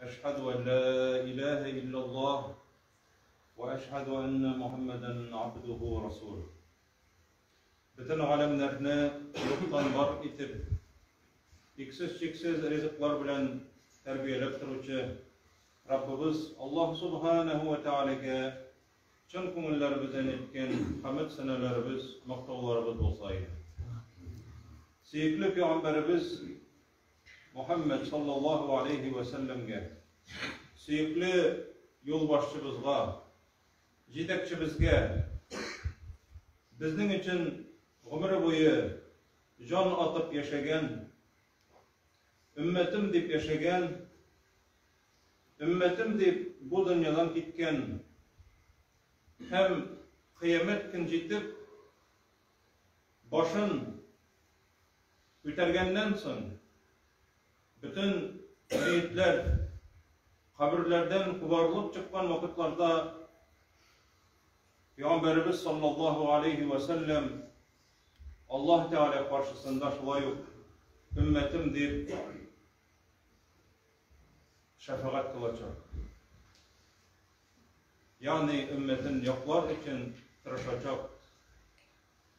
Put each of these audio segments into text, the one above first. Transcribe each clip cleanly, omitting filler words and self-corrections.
Әшһәду ан ла илаһа илляллаһ вә әшһәду анна Мухаммадан абдуху ва расулуһ. Бөтен галәмнәрне юктан бар итеп, иксез-чиксез ризыклар белән тәрбияләп торучы Раббыбыз Аллаһ субханаһу ва тәгаләгә чын күңелләребездән әйткән хәмд сәнәләребез, мактауларыбыз булса иде. Сөекле пәйгамбәребез Мухаммәд саллаллаһу алейһи вә сәлләмгә, сөекле юлбашчыбызга, җитәкчебезгә, безнең өчен гомере буе җан атып яшәгән, өммәтем дип яшәгән, өммәтем дип бу дөньядан киткән һәм кыямәт көн җитеп, башын күтәргәннән соң, бөтен мәетләр каберләрдән кубарылып чыккан вакытларда Пәйгамбәребез саллаллаһу алейһи вә сәлләм Аллаһ Тәгалә каршысында шулай ук өммәтем дип шәфәгать кылачак. Ягъни өммәтен яклар өчен тырышачак.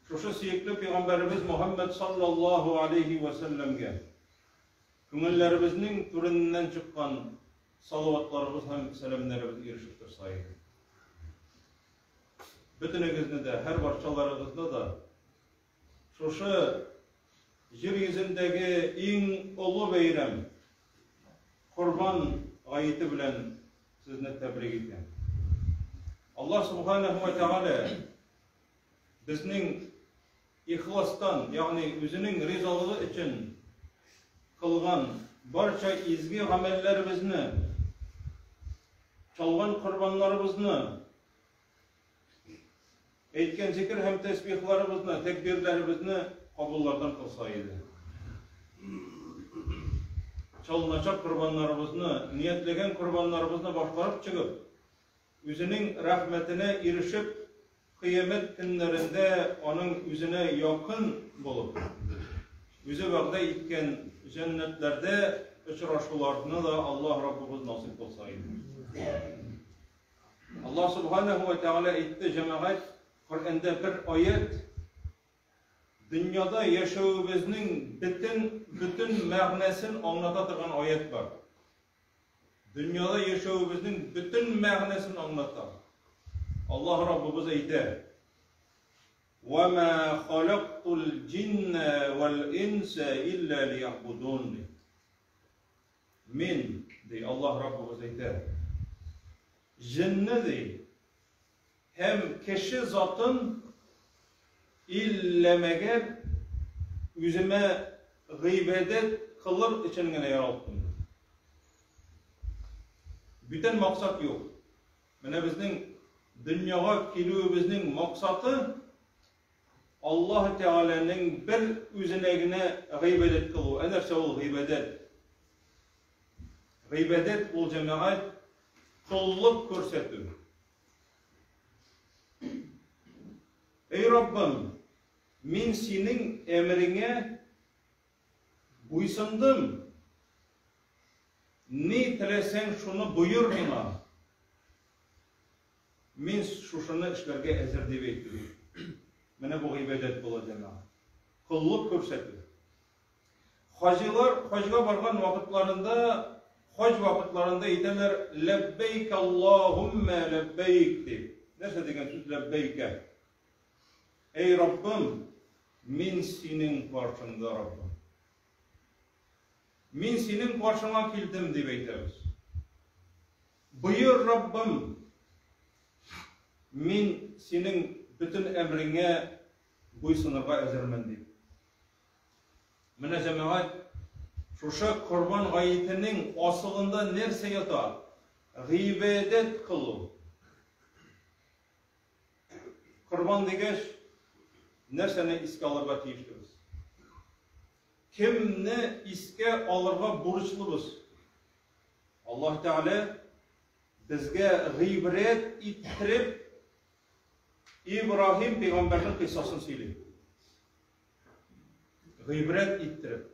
Шушы сөекле пәйгамбәребез Мухаммәд саллаллаһу алейһи вә сәлләмгә күңелләребезнең түреннән чыккан салаватларыбыз һәм сәламнәребез ирешеп торса иде. Бөтенегезне дә, һәр барчаларыгызны да шушы җир йөзендәге иң олы бәйрәм Корбан гаете белән сезне тәбрик итәм. Аллаһ субханаһу ва тәгалә безнең ихластан, ягъни үзенең ризалыгы өчен кылган барча изге гамәлләребезне, чалган корбаннарыбызны, әйткән зикер һәм тәсбихларыбызны, тәкбирләребезне кабуллардан кылса иде. Чалыначак корбаннарыбызны, ниятләгән корбаннарыбызны башкарып чыгып, үзенең рәхмәтенә ирешеп, кыямәт көннәрендә аның үзенә якын булып, үзе вәгъдә иткән җәннәтләрдә очрашуларны да Аллаһ Раббыбыз насыйп кылса иде. Аллаһ Субханаһу ва Тәгалә әйтте, җәмәгать, Коръәндә бер аять дөньяда яшәвебезнең бөтен бөтен мәгънәсен аңлата торган аять бар. Дөньяда яшәвебезнең бөтен мәгънәсен аңлата. Аллаһ Раббыбыз әйтә: "Ва ма халактул җинна вал инса илля лиябудун." Мин, ди Аллаһ Раббыбыз әйтә, җенне, ди, һәм кеше затын иллә мәгәр үземә гыйбадәт кылыр өчен генә яралттым. Бүтән максат юк. Менә безнең дөньяга килүебезнең максаты Аллаһ Тәгаләнең бер үзенә генә гыйбадәт кылу. Ә нәрсә ул гыйбадәт? Гыйбадәт ул җәмәгать коллык күрсәтү. Эй Раббым, мин синең әмереңә буйсындым. Ни теләсәң, шуны боер миңа. Мин шушыны эшләргә әзер дип әйтү. Менә бу гыйбадәт була, җәмәгать. Коллык күрсәтү. Хаҗилар хаҗга барган вакытларында, хаҗ вакытларында әйтәләр ләббәйк Аллаһумма ләббәйк дип. Нәрсә дигән сүз ләббәйкә? Эй Раббым, мин синең каршыңда, Раббым. Мин синең каршыңа килдем дип әйтәбез. Боер, Раббым, мин синең бөтен әмреңә буйсынырга әзермен, дип. Менә, җәмәгать, шушы Корбан гаетенең асылында нәрсә ята? Гыйбадәт кылу. Корбан дигәч, нәрсәне искә алырга тиешлебез? Кемне искә алырга бурычлыбыз? Аллаһ Тәгалә безгә гыйбрәт иттереп Ибраһим пәйгамбәрнең кыйссасын сөйли. Гыйбрәт иттереп.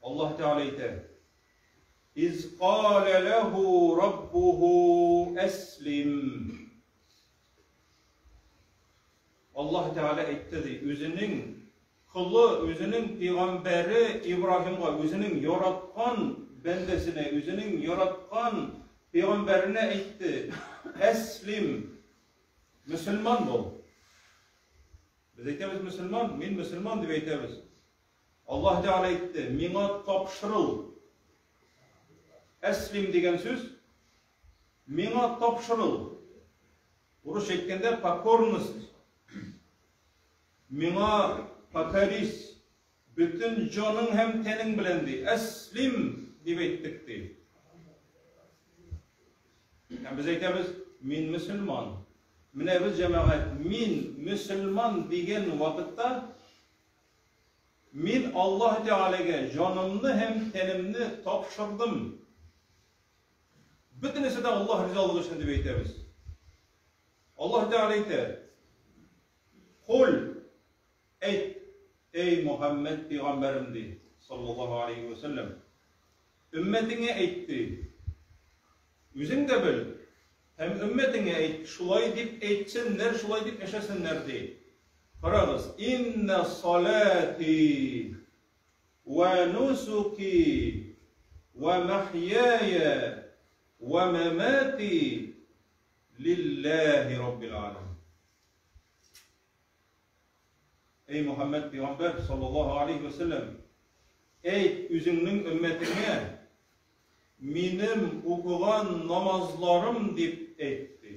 Аллаһ Тәгалә әйтә: Из калә ләһу раббуху әслим. Аллаһ Тәгалә әйтте ди, үзенең колы, үзенең пәйгамбәре Ибраһимга, үзенең яраткан бәндәсенә, үзенең яраткан пәйгамбәренә әйтте: "Әслим, мөселман бул". Без әйтәбез мөселман, мин мөселман дип әйтәбез. Аллаһ Тәгалә әйтте, миңа тапшырыл. Әслим дигән сүз миңа тапшырыл. Урысча әйткәндә покорность. Миңа покорись. Бөтен җаның һәм тәнең белән ди. Әслим дип әйттек ди. Һәм без әйтәбез, мин мөселман. Менә без җәмәгать, мин мөселман дигән вакытта Мин Аллаһ Тәгаләгә җанымны һәм тәнемне тапшырдым. Бөтенесе дә Аллаһ ризалыгы өчен дип әйтәбез. Аллаһ Тәгалә әйтә: Кул әйт, эй Мухаммәд пәйгамбәрем ди, саллаллаһу алейхи ва сәлләм. Өммәтеңә әйт ди. Үзең дә бел һәм өммәтеңә әйт, шулай дип әйтсеннәр, шулай дип яшәсеннәр ди. Карагыз, инна салати ва нусуки ва махьяя ва мамати лиллахи раббил аләмин. Эй Мухаммәд пәйгамбәр саллаллаһу алейхи ва сәлләм, әйт үзеңнең өммәтеңә, минем укыган намазларым дип әйт, ди.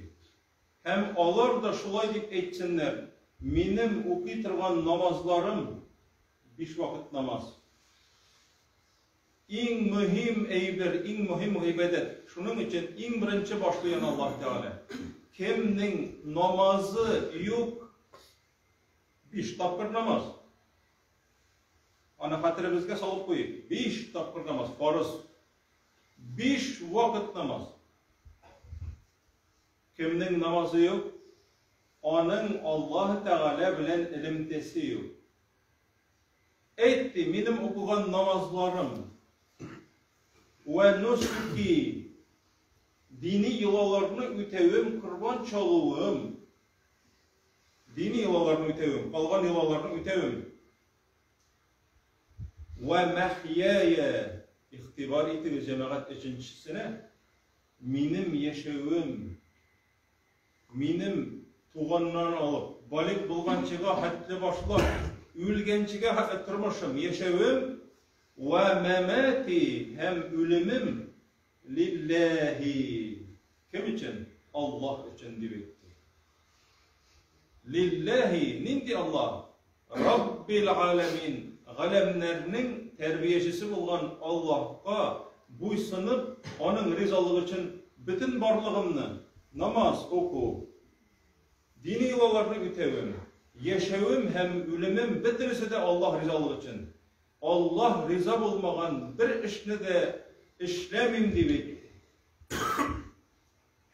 Һәм алар да шулай дип әйтсеннәр, минем укый торган намазларым, биш вакыт намаз. Иң мөһим әйбер, иң мөһим гыйбадәт. Шуның өчен иң беренче башлый аны Аллаһ Тәгалә. Кемнең намазы юк, биш тапкыр намаз. Аны хәтеребезгә салып куйык. Биш тапкыр намаз, фарыз. Биш вакыт намаз. Кемнең намазы юк, аның Аллаһ Тәгалә белән элемтәсе юк. Әйт, ди, минем укыган намазларым вә нусуки, дини йолаларны үтәвем, корбан чалуым, дини йолаларны үтәвем, калган йолаларны үтәвем, вә мәхьяя, игътибар итегез, җәмәгать, өченчесенә, минем яшәвем, Минем туганнан алып, балигъ булганчыга хәтле башлап, үлгәнчегә хәтле тормышым, яшәвем, вә мәмәти һәм үлемем лилләһи. Кем өчен? Аллаһ өчен дип әйтте. Лилләһи, нинди Аллаһ? Раббил галәмин, галәмнәрнең тәрбиячесе булган Аллаһка буйсынып, аның ризалыгы өчен бөтен барлыгымны, намаз уку, дини йолаларны үтәвем, яшәвем һәм үлемем бөтенесе дә Аллаһ ризалыгы өчен. Аллаһ риза булмаган бер эшне дә эшләмим дип әйтте.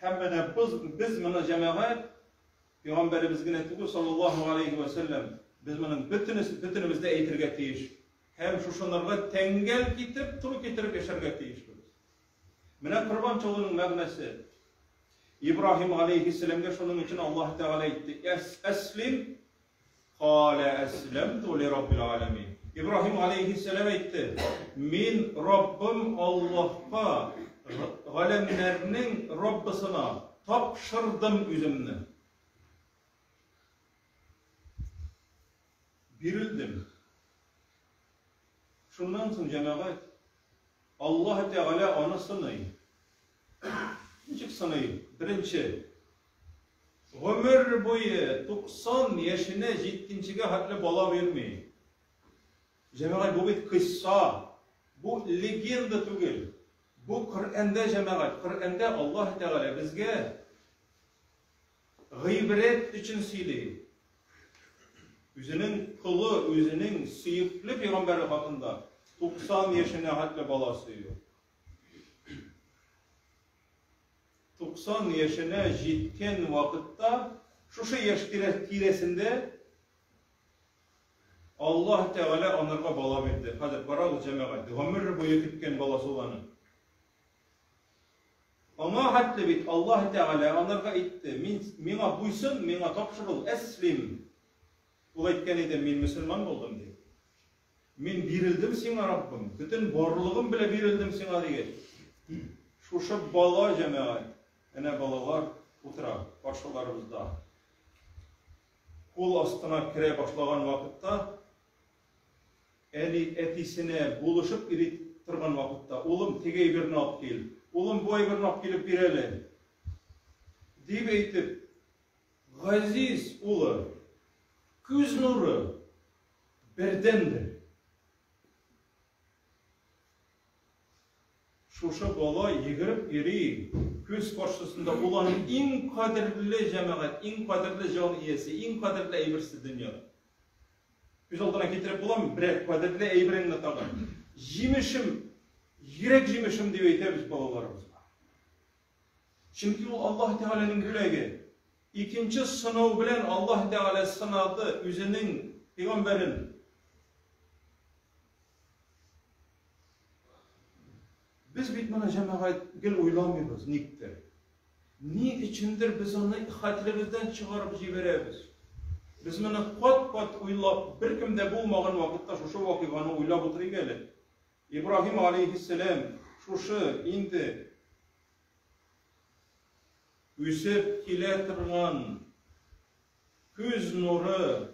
Һәм менә без, без моны җәмәгать, пәйгамбәребез генә түгел, саллаллаһу алейһи вә сәлләм, без моның бөтенесе, бөтенебез дә әйтергә тиеш. Һәм шушынарга тәңгәл китеп, туры китереп яшәргә тиешбез. Менә корбан чалуның мәгънәсе. Ибраһим алейһиссәламгә шуның өчен Аллаһ Тәгалә әйтте: "Әслим Калә әсләмту ли раббил галәмин. Ибраһим галәйһиссәлам әйтте, Мин Раббым Аллаһка, галәмнәрнең Раббысына тапшырдым үземне. Бирелдем. Шуннан соң, җәмәгать, Аллаһ Тәгалә аны сыный. Ничек сыный? Беренче, гомер буе 90 яшенә җиткенчегә хәтле бала бирми. Җәмәгать, бу бит кыйсса, бу легенда түгел. Бу Коръәндә, җәмәгать, Коръәндә Аллаһ Тәгалә безгә гыйбрәт өчен сөйли. Үзенең колы, үзенең сөекле пәйгамбәре хакында 90 яшенә хәтле баласы юк. 90 яшенә җиткән вакытта, шушы яшь тирәсендә Аллаһ Тәгалә анарга бала бирде. Хәзер карагыз, җәмәгать, гомер буе көткән баласы ул аның. Аңа хәтле бит Аллаһ Тәгалә анарга әйтте, мин миңа буйсын, миңа тапшырыл, әслим. Ул әйткән иде, мин мөселман булдым дип. Мин бирелдем сиңа, Раббым, бөтен барлыгым белән бирелдем сиңа дигәч. Шушы бала җәмәгать, әнә балалар утыра каршыларыбызда. Кул астына керә башлаган вакытта Әни әтисенә булышып йөри торган вакытта, Улым, теге әйберне алып кил, улым, бу әйберне алып килеп бир әле, дип әйтеп, газиз улы, күз нуры, бердәнбер. Шушы бала йөгереп йөри, күз каршысында ул аның иң кадерле җәмәгать, иң кадерле җан иясе, иң кадерле әйберсе дөньяда. Күз алдына китереп буламы берәр кадерле әйбереңне тагын? Җимешем, йөрәк җимешем дип әйтәбез балаларыбызга. Чөнки ул Аллаһ Тәгаләнең бүләге. Икенче сынау белән Аллаһ Тәгалә сынады үзенең пәйгамбәрен. Без бит моны җәмәгать гел уйламыйбыз, никтер. Ни өчендер без аны хәтеребездән чыгарып җибәрәбез. Без моны кат-кат уйлап, беркем дә булмаган вакытта шушы вакыйганы уйлап утырыйк әле. Ибраһим алейһиссәлам шушы инде үсеп килә торган күз нуры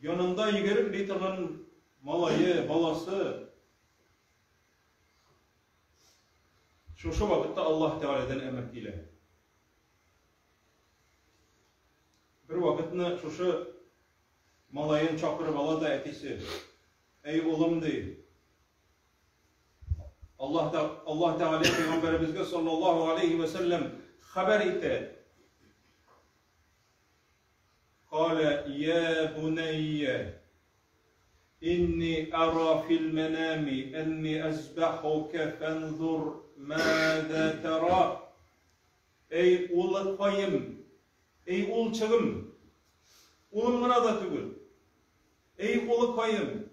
янында йөгереп йөри торган малае, баласы Шушы вакытта Аллаһ Тәгаләдән әмер килә. Бер вакытны шушы малаен чакырып ала да әтисе, Әй улым, ди, Аллаһ та Аллаһ Тәгалә пәйгамбәребезгә саллаллаһу алейхи ва сәлләм хәбәр итә. Калә я бунайя Инни ара фил мәнами әнни әзбәхука фәнзур маза тара. Эй улыкаем, эй улчыгым, улым гына да түгел. Эй улыкаем,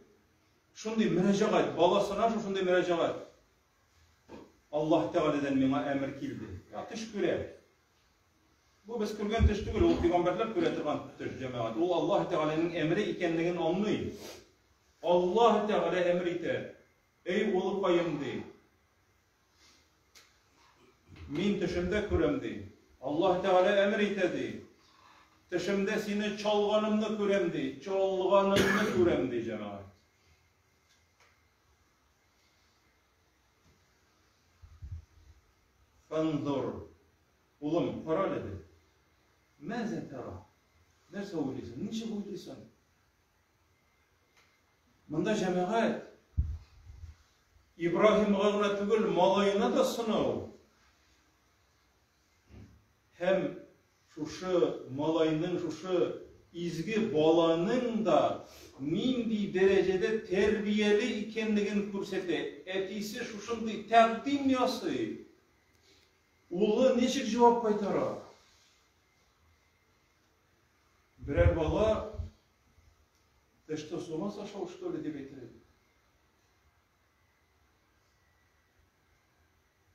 шундый мөрәҗәгать, баласына шушындый мөрәҗәгать. Аллаһ Тәгаләдән миңа әмер килде. Я төш күрә. Бу без күргән төш түгел, ул пәйгамбәрләр күрә торган төш, җәмәгать. Ул Аллаһ Тәгаләнең әмере икәнлеген аңлый. Аллаһ Тәгалә әмер итә. Эй, улыкаем, ди. Мин төшемдә күрәм, ди. Аллаһ Тәгалә әмер итә, ди. Төшемдә сине чалганымны күрәм, ди. Чалганымны күрәм, ди, җәмәгать. Фанзур. Улым, кара әле, ди. Мәзә тара? Нәрсә уйлыйсың? Ничек уйлыйсың? Монда җәмәгать Ибраһимга гына түгел, малаена да сынау. Һәм шушы малайның, шушы изге баланың да нинди дәрәҗәдә тәрбияле икәнлеген күрсәтә. Әтисе шушындый тәкъдим ясый. Улы ничек җавап кайтара? Берәр бала, Ты что, с ума сошел, что ли, дип әйтер иде.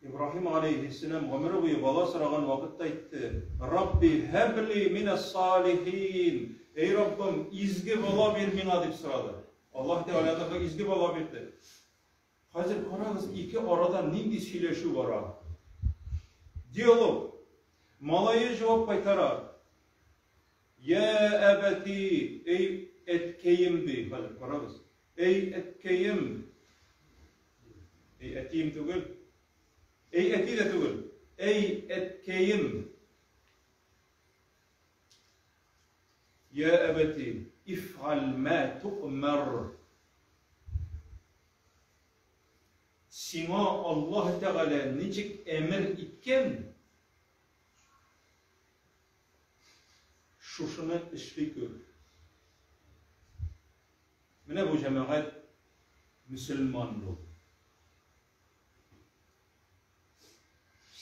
Ибраһим алейһиссәлам гомере буе бала сораган вакытта әйтте, Рабби һәбли минәс салихин. Эй Раббым, изге бала бир миңа дип сорады. Аллаһ Тәгалә аңа изге бала бирде. Хәзер карагыз, ике арада нинди сөйләшү бара. Диалог. Малае җавап кайтара. Я әбәти, эй әткәем ди. Хәзер карагыз. Эй әткәем. Эй әтием түгел. Эй әти дә түгел. Эй әткәем. Я әбәти, ифгаль ма ту'мар. Сиңа Аллаһ Тәгалә ничек әмер иткән, шушыны эшли күр. Менә бу җәмәгать мөселман бул.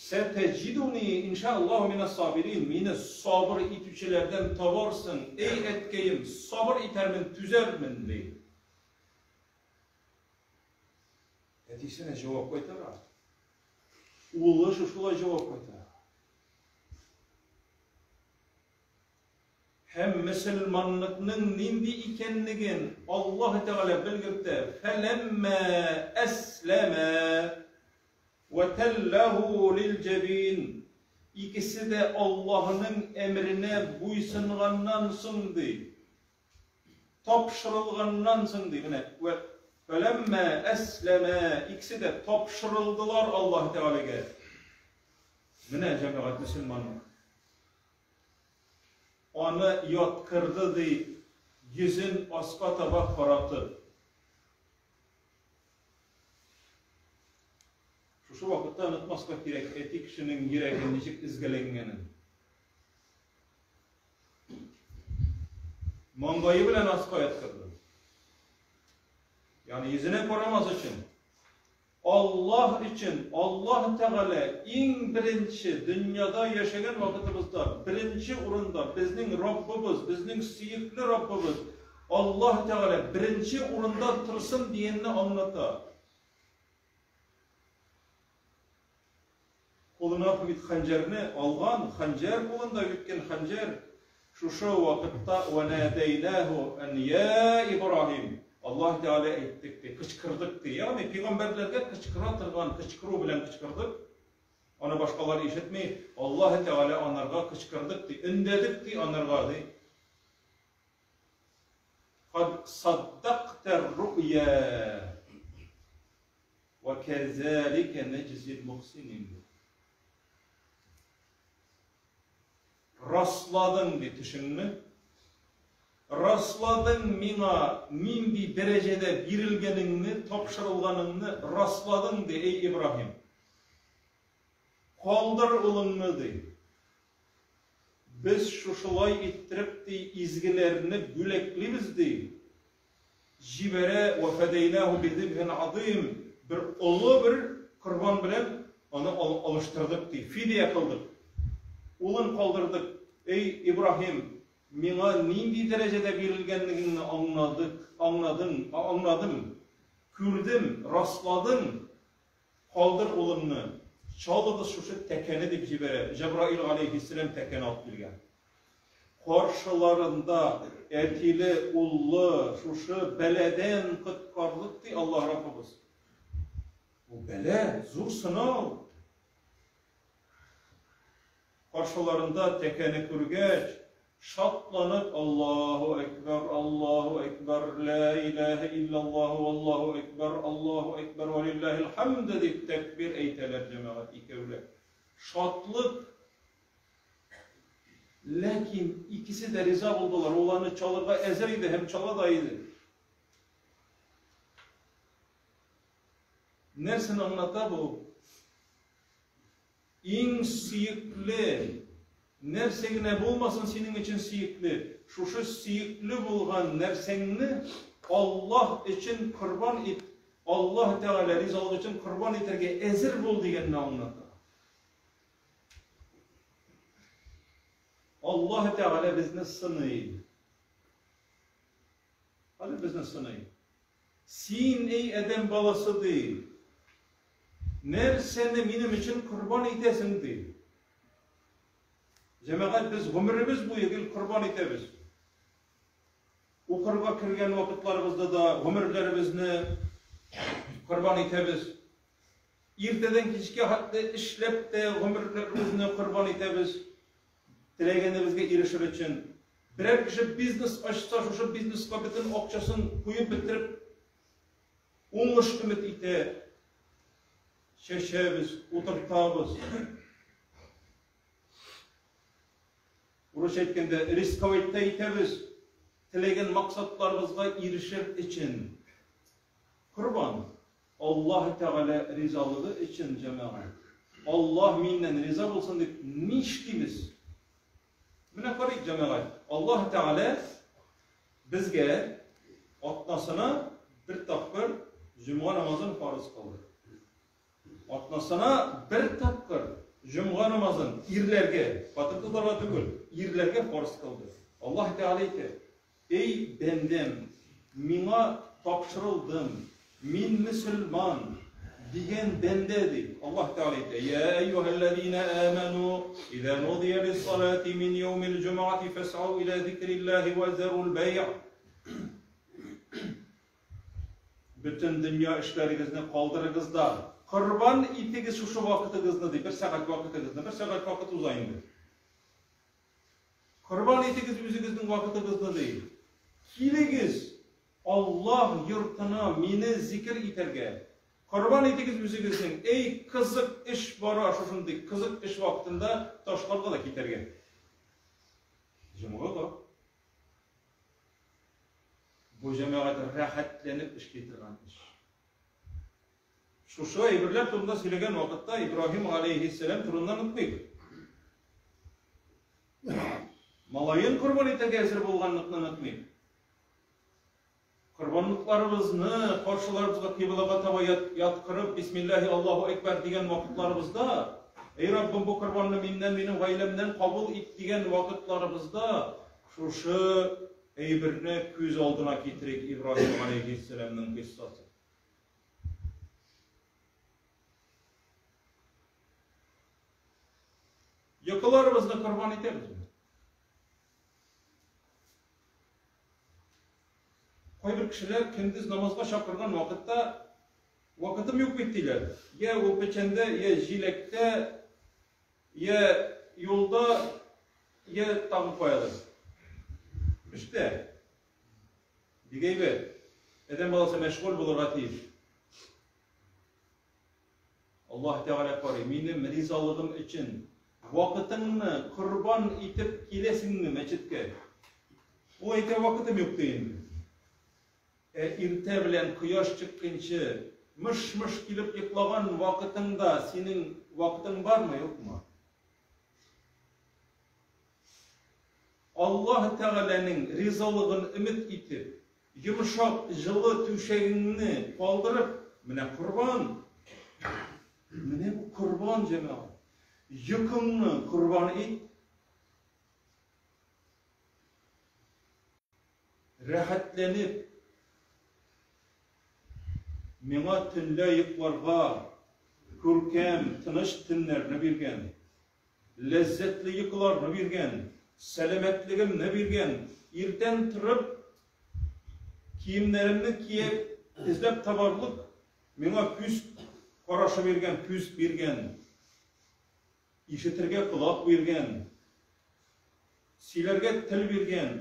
Сәтәҗидуни иншааллаһу минас сабирин. Мине сабыр итүчеләрдән табарсың. Эй әткәем, сабыр итәрмен, түзәрмен, ди. Әтисенә җавап кайтара. Улы шушылай җавап кайтара. Һәм мөселманлыкның нинди икәнлеген Аллаһ Тәгалә белгертә, Фәләммә әсләмә вә тәлләһу лилҗәбин. Икесе дә Аллаһның әмеренә буйсынганнан соң, ди. Тапшырылганнан соң, ди. Менә вә фәләммә әсләмә, икесе дә тапшырылдылар Аллаһ Тәгаләгә. Менә җәмәгать мөселманлык. Аны яткырды, ди, йөзен аска таба каратып. Шушы вакытта онытмаска кирәк әти кешенең йөрәге ничек өзгәләнгәнен. Маңгае белән аска яткырды. Ягъни йөзенә карамас өчен. Аллаһ өчен, Аллаһ Тәгалә иң беренче дөньяда яшәгән вакытыбызда беренче урында безнең Раббыбыз, безнең сөекле Раббыбыз Аллаһ Тәгалә беренче урында торсын дигәнне аңлата. Кулына бит хәнҗәрне алган, хәнҗәр кулында үткән хәнҗәр. Шушы вакытта вәнәдәйнәһу ән я Ибраһим. Аллаһ Тәгалә әйттек ди, кычкырдык ди. Ягъни пәйгамбәрләргә кычкыра торган кычкыру белән кычкырдык. Аны башкалар ишетми. Аллаһ Тәгалә анарга кычкырдык ди, өндәдек ди анарга ди. Кад саддакта ру'я. Вә кәзәликә нәҗзил мөхсинин. Расладың ди төшеңне. Расладың миңа нинди дәрәҗәдә бирелгәнеңне, тапшырылганыңны расладың ди, эй Ибраһим. Калдыр улыңны ди. Без шушылай иттереп ди изгеләрне бүләклибез ди. Җибәрә вә фәдәйнәһу бизибхин азыйм бер олы бер корбан белән аны алыштырдык ди, фидия кылдык. Улын калдырдык. Эй, Ибраһим, миңа нинди дәрәҗәдә бирелгәнлегеңне аңладык, аңладың, аңладым, күрдем, расладым. Калдыр улыңны, чалыгыз шушы тәкәне дип җибәрә. Җәбраил галәйһиссәлам тәкәне алып килгән. Каршыларында әтиле-уллы шушы бәладән коткардык, ди Аллаһ Раббыбыз. Бу бәла, зур сынау. Каршыларында тәкәне күргәч, шатланып, Аллаһу әкбәр, Аллаһу әкбәр, лә иләһә иллаллаһу, Аллаһу әкбәр, Аллаһу әкбәр, вә лиллаһил хәмд дип тәкбир әйтәләр җәмәгать икәүләп. Шатлык. Ләкин икесе дә риза булдылар. Ул аны чалырга әзер иде һәм чала да иде. Нәрсәне аңлата бу? Иң сөекле, нәрсә генә булмасын синең өчен сөекле, шушы сөекле булган нәрсәңне Аллаһ өчен корбан ит, Аллаһ Тәгалә ризалыгы өчен корбан итәргә әзер бул дигәнне аңлата. Аллаһ Тәгалә безне сыный. Хәзер безне сыный. Син, эй адәм баласы, ди, нәрсәне минем өчен корбан итәсең, ди. Җәмәгать, без гомеребез буе гел корбан итәбез. Укырга кергән вакытларыбызда да гомерләребезне корбан итәбез. Иртәдән кичкә хәтле эшләп тә гомерләребезне корбан итәбез, теләгәнебезгә ирешер өчен. Берәр кеше бизнес ачса, шушы бизнеска бөтен акчасын куеп бетереп, уңыш өмет итә. Чәчәбез, утыртабыз. Урысча әйткәндә, рисковать та итәбез, теләгән максатларыбызга ирешер өчен. Корбан. Аллаһ Тәгалә ризалыгы өчен, җәмәгать, Аллаһ миннән риза булсын дип нишлибез? Менә карыйк, җәмәгать, Аллаһ Тәгалә безгә атнасына бер тапкыр җомга намазын фарыз кылды. Атнасына бер тапкыр җомга намазын ирләргә, хатын-кызларга түгел, ирләргә фарыз кылды. Аллаһ Тәгалә әйтә, Эй, бәндәм, миңа тапшырылдың, мин мөселман, дигән бәндә ди. Аллаһ Тәгалә әйтә: "Я әйюһәлләзина аману, иза нудия лис-салати мин яумил җумъати фас'ау иля зикриллаһи ва зарул бәй'." Бөтен дөнья эшләрегезне калдырыгыз да, корбан итегез шушы вакытыгызны ди, бер сәгать вакытыгызны, бер сәгать вакыт уза инде. Корбан итегез үзегезнең вакытыгызны ди. Килегез Аллаһ йортына мине зикер итәргә. Корбан итегез үзегезнең, эй, кызык эш бара шушындый кызык эш вакытында ташларга да китәргә. Җомгага. Бу җәмәгать рәхәтләнеп эшли торган эш. Шушы әйберләр турында сөйләгән вакытта Ибраһим алейһиссәлам турында онытмыйк. Малаен корбан итәргә әзер булганлыкны онытмыйк. Корбанлыкларыбызны каршыларыбызга кыйблага таба яткырып, Бисмиллаһи Аллаһу әкбәр дигән вакытларыбызда, Эй Раббым, бу корбанны миннән, минем гаиләмнән кабул ит дигән вакытларыбызда шушы әйберне күз алдына китерик Ибраһим алейһиссәламның кыйссасын. Йокыларыбызны корбан итәбезме? Кайбер кешеләр көндез намазга чакырган вакытта вакытым юк бит диләр. Я ул печәндә, я җиләктә, я юлда, я тагын каядыр. Эштә. Бик әйбәт. Адәм баласы мәшгуль булырга тиеш. Аллаһ Тәгалә карый, минем ризалыгым өчен вакытыңны корбан итеп киләсеңме мәчеткә? Ул әйтә, вакытым юк ди инде. Ә иртә белән кояш чыкканчы мыш-мыш килеп йоклаган вакытыңда синең вакытың бармы, юкмы? Аллаһ Тәгаләнең ризалыгын өмет итеп, йомшак, җылы түшәгеңне калдырып, менә корбан! Менә бу корбан, җәмәгать! Йокыңны корбан ит! Рәхәтләнеп, миңа төнлә йокларга күркәм, тыныч төннәрне биргән. Ләззәтле йокыларны биргән, сәламәтлегемне биргән, иртән торып, киемнәремне киеп, эзләп табарлык миңа күз карашы биргән, күз биргән, ишетергә колак биргән, сөйләргә тел биргән,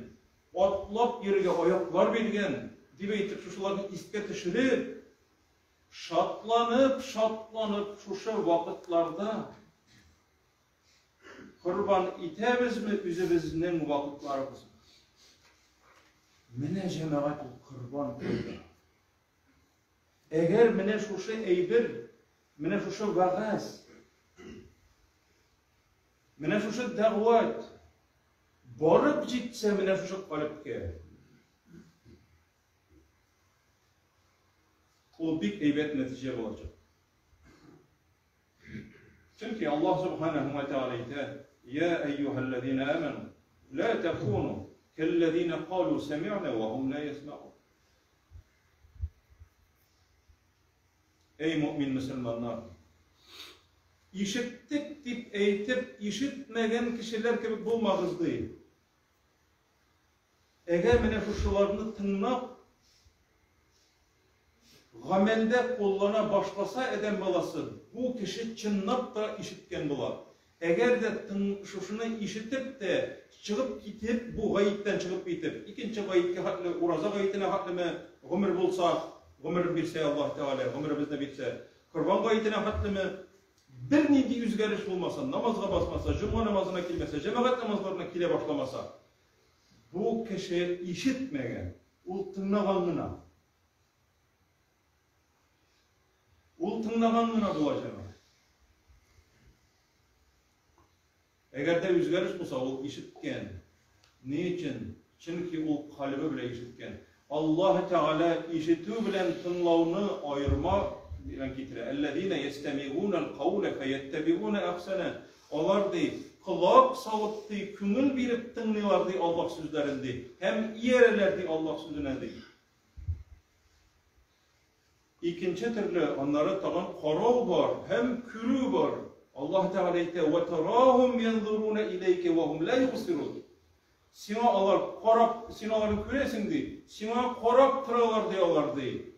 атлап йөрергә аяклар биргән, дип әйтеп, шушыларны искә төшереп, Шатланып, шатланып шушы вакытларда корбан итәбезме үзебезнең вакытларыбызны? Менә җәмәгать ул корбан кайда. Әгәр менә шушы әйбер, менә шушы вәгазь, менә шушы дәгъват барып җитсә менә шушы калебкә, Ул бик әйбәт нәтиҗә булачак. Чөнки Аллаһ Субханаһу ва Тааля әйтә: "Я әйюһәлләзина аману, ла такуну кәлләзина калу сами'на ва хум ла ясмаун." Эй мөмин мөселманнар! Ишеттек дип әйтеп, ишетмәгән кешеләр кебек булмагыз ди. Әгәр менә шушыларны тыңлап, гамәлдә куллана башласа адәм баласы, бу кеше чынлап та ишеткән була. Әгәр дә тың, шушыны ишетеп тә, чыгып китеп, бу гаеттән чыгып китеп, икенче гаеткә хәтле, ураза гаетенә хәтлеме гомер булса, гомер бирсә Аллаһ Тәгалә, гомеребезне бирсә, корбан гаетенә хәтлеме, бернинди үзгәреш булмаса, намазга басмаса, җомга намазына килмәсә, җәмәгать намазларына килә башламаса, Бу кеше ишетмәгән, ул тыңлаган гына. Ул тыңлаган гына була җәмәгать. Әгәр дә үзгәреш булса, ул ишеткән. Ни өчен? Чөнки ул калебе белән ишеткән. Аллаһ Тәгалә ишетү белән тыңлауны аерма белән китерә. Әлләзина ястәмигунал кауля фәяттәбигуна әхсәнә. Алар, ди, колак салып, ди, күңел биреп тыңлыйлар, ди, Аллаһ сүзләрен, ди, һәм иярәләр, ди, Аллаһ сүзенә, ди. Икенче төрле аннары тагын карау бар һәм күрү бар. Аллаһ Тәгалә әйтә, "Ва тарахум янзуруна иләйкә ва хум ла юбсирун." Сиңа алар карап, син аларны күрәсең ди, сиңа карап торалар ди алар ди.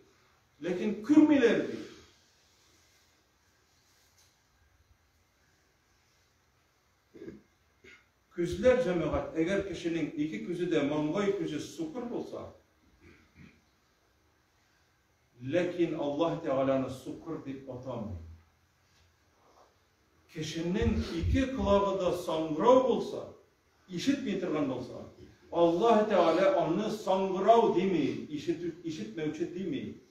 Ләкин күрмиләр ди. Күзләр җәмәгать, әгәр кешенең ике күзе дә маңгай күзе сукыр булса, Ләкин Аллаһ Тәгалә аны сукыр дип атамый. Кешенең ике колагы да саңгырау булса, ишетми торган булса, Аллаһ Тәгалә аны саңгырау дими, ишетү, ишетмәүче дими.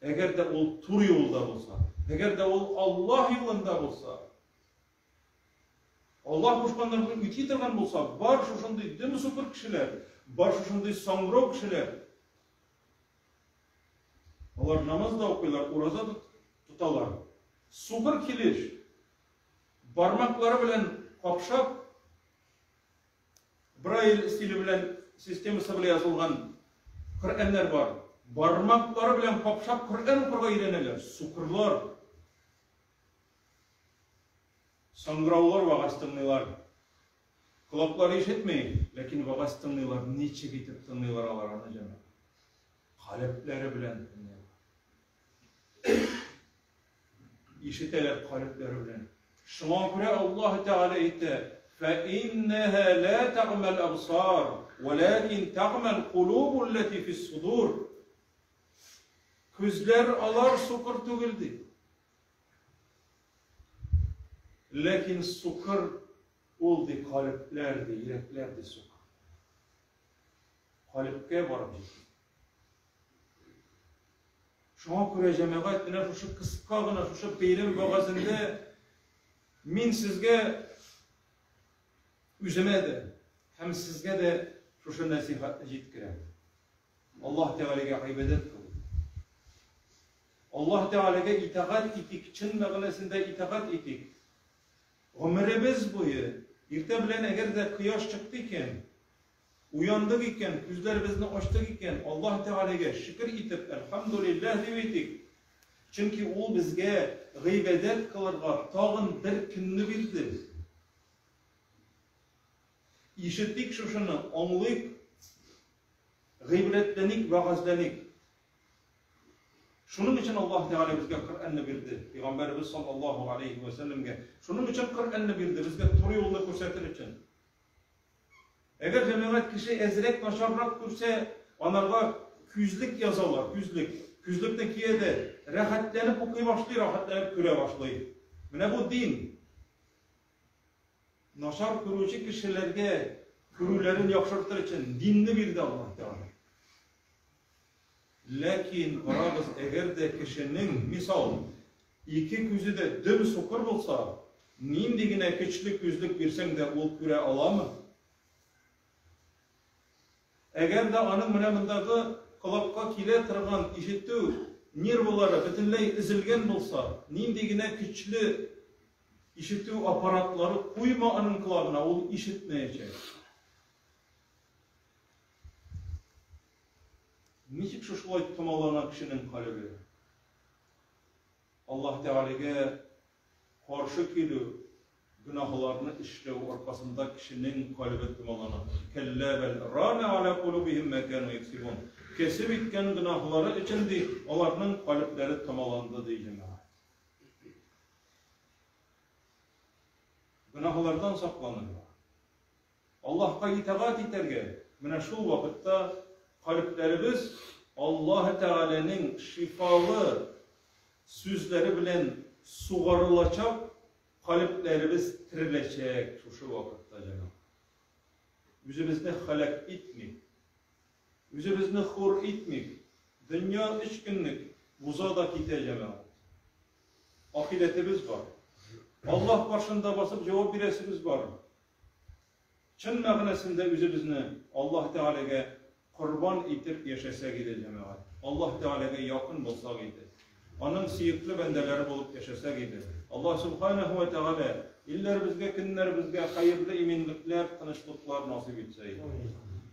Әгәр дә ул туры юлда булса, әгәр дә ул Аллаһ юлында булса, Аллаһ кушканнарны үти торган булса, бар шушындый дөм сукыр кешеләр, бар шушындый саңгырау кешеләр. Алар намаз да укыйлар, ураза да тоталар. Сукыр килеш, бармаклары белән капшап, Брайль стиле белән системасы белән язылган Коръәннәр бар. Бармаклары белән капшап Коръән укырга өйрәнәләр. Сукырлар. Саңгыраулар вәгазь тыңлыйлар. Колаклары ишетми, ләкин вәгазь тыңлыйлар. Ничек итеп тыңлыйлар алар аны, җәмәгать? Калебләре белән тыңлыйлар. Ишетәләр калебләре белән. Шуңа күрә Аллаһ Тәгалә әйтә: "Фә иннәһә ла тәгъмәл абсар, вәләкин тәгъмәл кулубу аллати фис-судур." Күзләр алар сукыр түгел ди. Ләкин сукыр ул ди калебләр ди, йөрәкләр ди сукыр. Калебкә барып җитми. Шуңа күрә җәмәгать менә шушы кыска гына шушы бәйрәм вәгазендә мин сезгә үземә дә һәм сезгә дә шушы нәсихәтне җиткерәм. Аллаһ Тәгаләгә гыйбадәт кылыйк. Аллаһ Тәгаләгә итагать итик, чын мәгънәсендә итагать итик. Гомеребез буе, иртә белән әгәр дә кояш чыкты икән, уяндык икән, күзләребезне ачтык икән, Аллаһ Тәгаләгә шөкер итеп, Әлхәмдүлилләһ дип әйтик. Чөнки ул безгә гыйбадәт кылырга тагын бер көнне бирде. Ишетик шушыны, аңлыйк, гыйбрәтләник, вәгазьләник. Шуның өчен Аллаһ Тәгалә безгә Коръәнне бирде. Пәйгамбәребез саллаллаһу алейхи ва сәлләмгә. Шуның өчен Коръәнне бирде, безгә туры юлны күрсәтер өчен. Әгәр җәмәгать кеше әзрәк начаррак күрсә, анарга күзлек язалар, күзлек. Күзлекне кия дә, рәхәтләнеп укый башлый, рәхәтләнеп күрә башлый. Менә бу дин. Начар күрүче кешеләргә күрүләрен яхшыртыр өчен динне бирде Аллаһ Тәгалә. Ләкин карагыз, әгәр дә кешенең, мисал, ике күзе дә дөм сукыр булса, нинди генә көчле күзлек бирсәң дә, ул күрә аламы? Әгәр дә аның менә мондагы колакка килә торган ишетү нервылары бөтенләй өзелгән булса, нинди генә көчле ишетү аппаратлары куйма аның колагына, ул ишетмәячәк. Ничек шушылай томалана кешенең калебе? Аллаһ Тәгаләгә каршы килү, гөнаһларны эшләү аркасында кешенең калебе томалана. Кәллә бәл рана аля кулубихим ма кану яксибун. Кәсеп иткән гөнаһлары өчен ди, аларның калебләре томаланды ди җәмәгать. Гөнаһлардан сакланырга. Аллаһка итагать итәргә, менә шул вакытта калебләребез Аллаһ Тәгаләнең шифалы сүзләре белән сугарылачак, калебләребез тереләчәк шушы вакытта, җәмәгать. Үзебезне һәлак итмик. Үзебезне хур итмик. Дөнья өч көнлек, уза да китә, җәмәгать. Ахирәтебез бар. Аллаһ каршында басып җавап бирәсебез бар. Чын мәгънәсендә үзебезне Аллаһ Тәгаләгә корбан итеп яшәсәк иде, җәмәгать. Аллаһ Тәгаләгә якын булсак иде. Аның сөекле бәндәләре булып яшәсәк иде. Аллаһ Субханаһу ва Тәгалә илләребезгә, көннәребезгә хәерле иминлекләр, тынычлыклар насыйп итсә иде.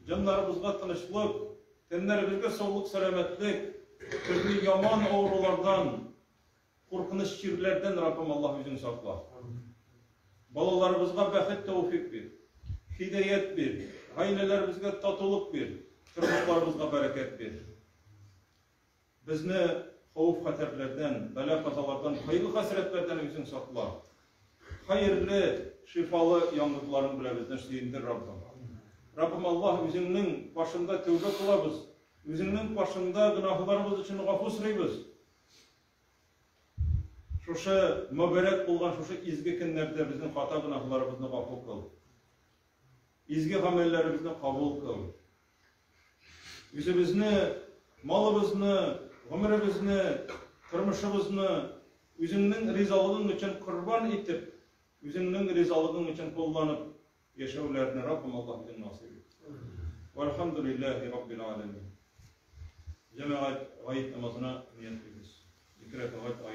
Җаннарыбызга тынычлык, тәннәребезгә саулык, сәламәтлек. Төрле яман авырулардан, куркыныч чирләрдән Раббым Аллаһ үзең сакла. Балаларыбызга бәхет тәүфик бир. Һидаять бир. Гаиләләребезгә татулык бир. Тормышларыбызга бәрәкәт бир. Безне хәвеф-хәтәрләрдән, бәла-казалардан, кайгы-хәсрәтләрдән үзең сакла. Хәерле, шифалы яңгырларың белән безне сөендер, Раббым. Раббым Аллаһ, үзеңнең каршында тәүбә кылабыз. Үзеңнең каршында гөнаһларыбыз өчен гафу сорыйбыз. Шушы мөбарәк булган шушы изге көннәрдә безнең хата гөнаһларыбызны гафу кыл. Изге гамәлләребезне кабул кыл. Үзебезне, малыбызны, гомеребезне, тормышыбызны үзеңнең ризалыгың өчен корбан итеп, үзеңнең ризалыгың өчен кулланып яшәүләрне Раббым Аллаһ үзең насыйп ит. Вальхамдулиллахи раббил аләмин. Җәмәгать гает намазына ниятлибез. Ике рәкәгать гает.